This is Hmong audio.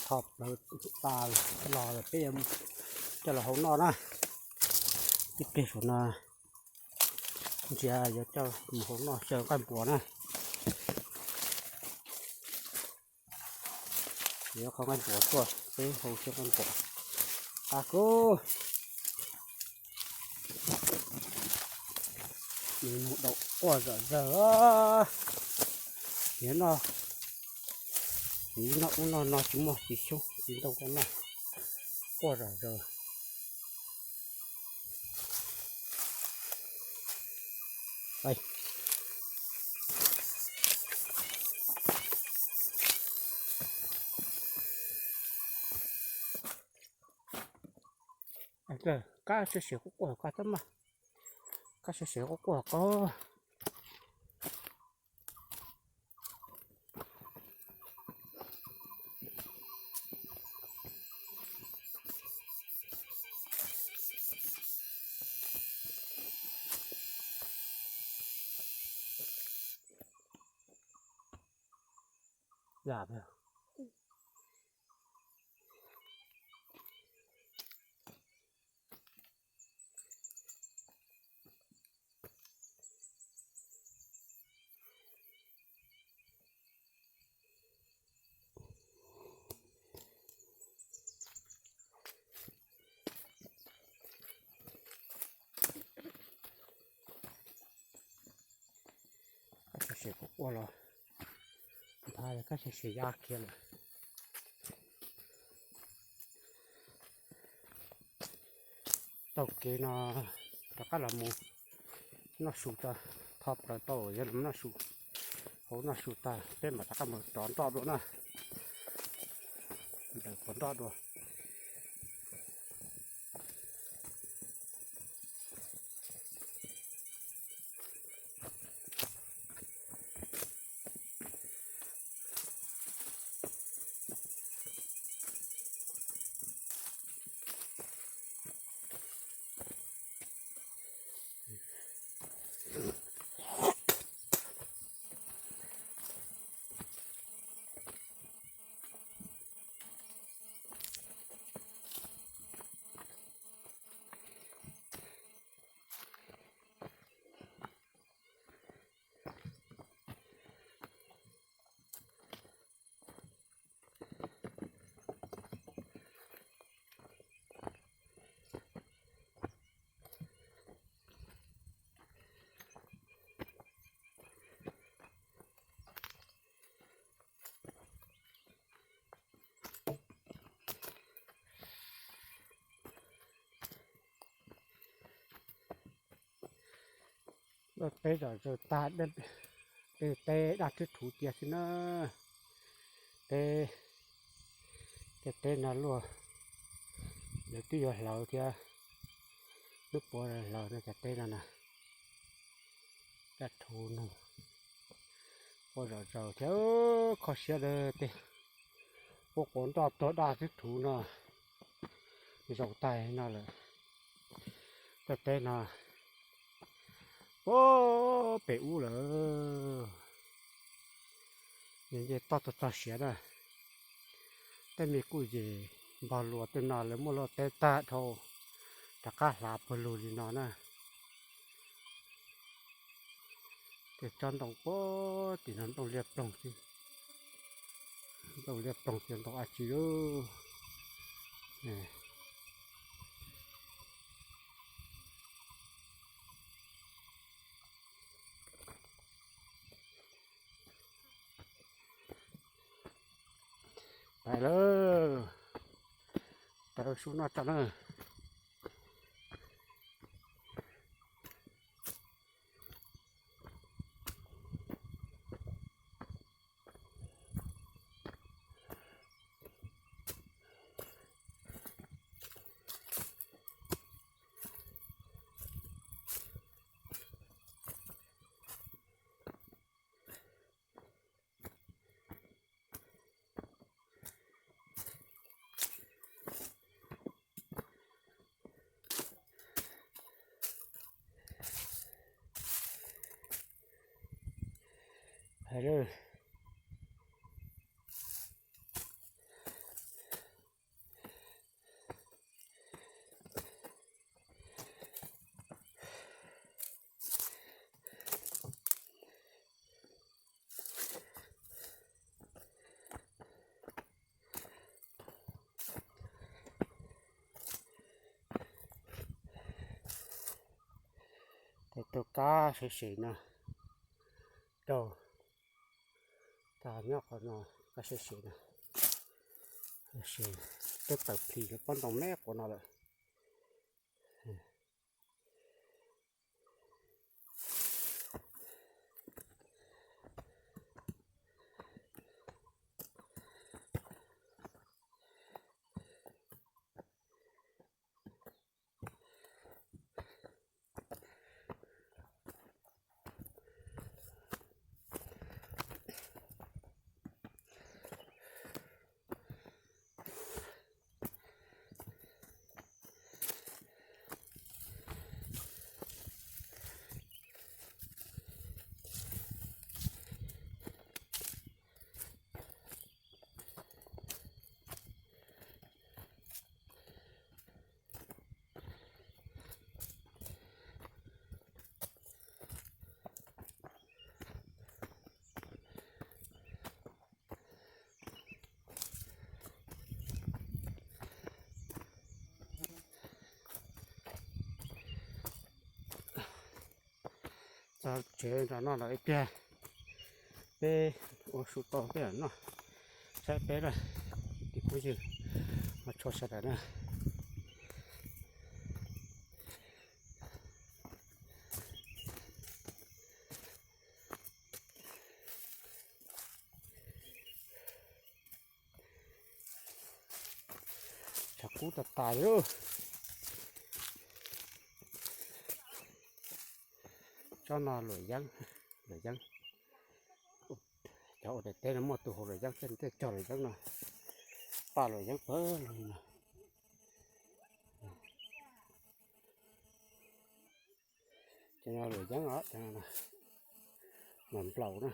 Tho plawv tas los peb yuav coj los hau noj na. Tib pliag saum no ntsia yuav coj mus hau noj xyaw nqaij npuas na. Yuav qhov nqaij npuas tuaj peb hau xyaw nqaij npuas. Qab kub. Nws mus daum quaj zom zaws. Nws noj, nws noj ub noj no tsis muaj tsis xyoob tsis ntoo rau noj, quaj zom zaws. Kab siab siav quaj quaj koj tab mas, kab siab siav quaj quaj koj. Yam Kab siab siav quaj quaj los nthav, kab siab siav ya kiag lawm. Taug kev no rov qab los mus noj su tag, tho plaws tau yog los noj su, hauv noj su tag peb mam rov qab mus rov nroj dua na. Ntawm puas nroj dua. Teb zom zaws tag, teb daj twb thuv cia xwb na. Teb, tej teb no luaj, lawv twb yuav hlawv thiab. Lub puav hlawv no cov teb no na, daj thuv no, quaj zom zaws thiab kho siab tej. Quaj quav nroj tuag daj twb thuv no, zaum tais no lawm. Tej teb no puag pem ub lawm, nws nce toj tuaj txog siav na. Tej me kuj yem npog luas tej no lawv muaj luaj teb tag dhau, rov qab hlav pawg lug li no na. Tej tsob ntoo puag tim no ntoo liaj ploog xwb, ntoo liaj ploog xwb, ntoo dab tsi lauj. Pais lawm, pais ua su noj tso na. Hais lawm, Tus kab sib sim no, raug tag nyob qhov no, kab sib sim no, sib sim, twb tawm plis pob ntoo me quav no lawm. Txog tsev nram no lawm ib pliag, peb ua su tau peb mam noj, saib peb lawm, kwv tij phooj ywg, mas tshua sawv daws na. Tshav kub tas tas li. Tsob no luam yeeb, luam yeeb. Cov ua daim teb no muaj tus haus luam yeeb, tej cog luam yeeb no, paj luam yeeb pawg lug li no. Cov no luam yeeb os, cov no mas nplaum na.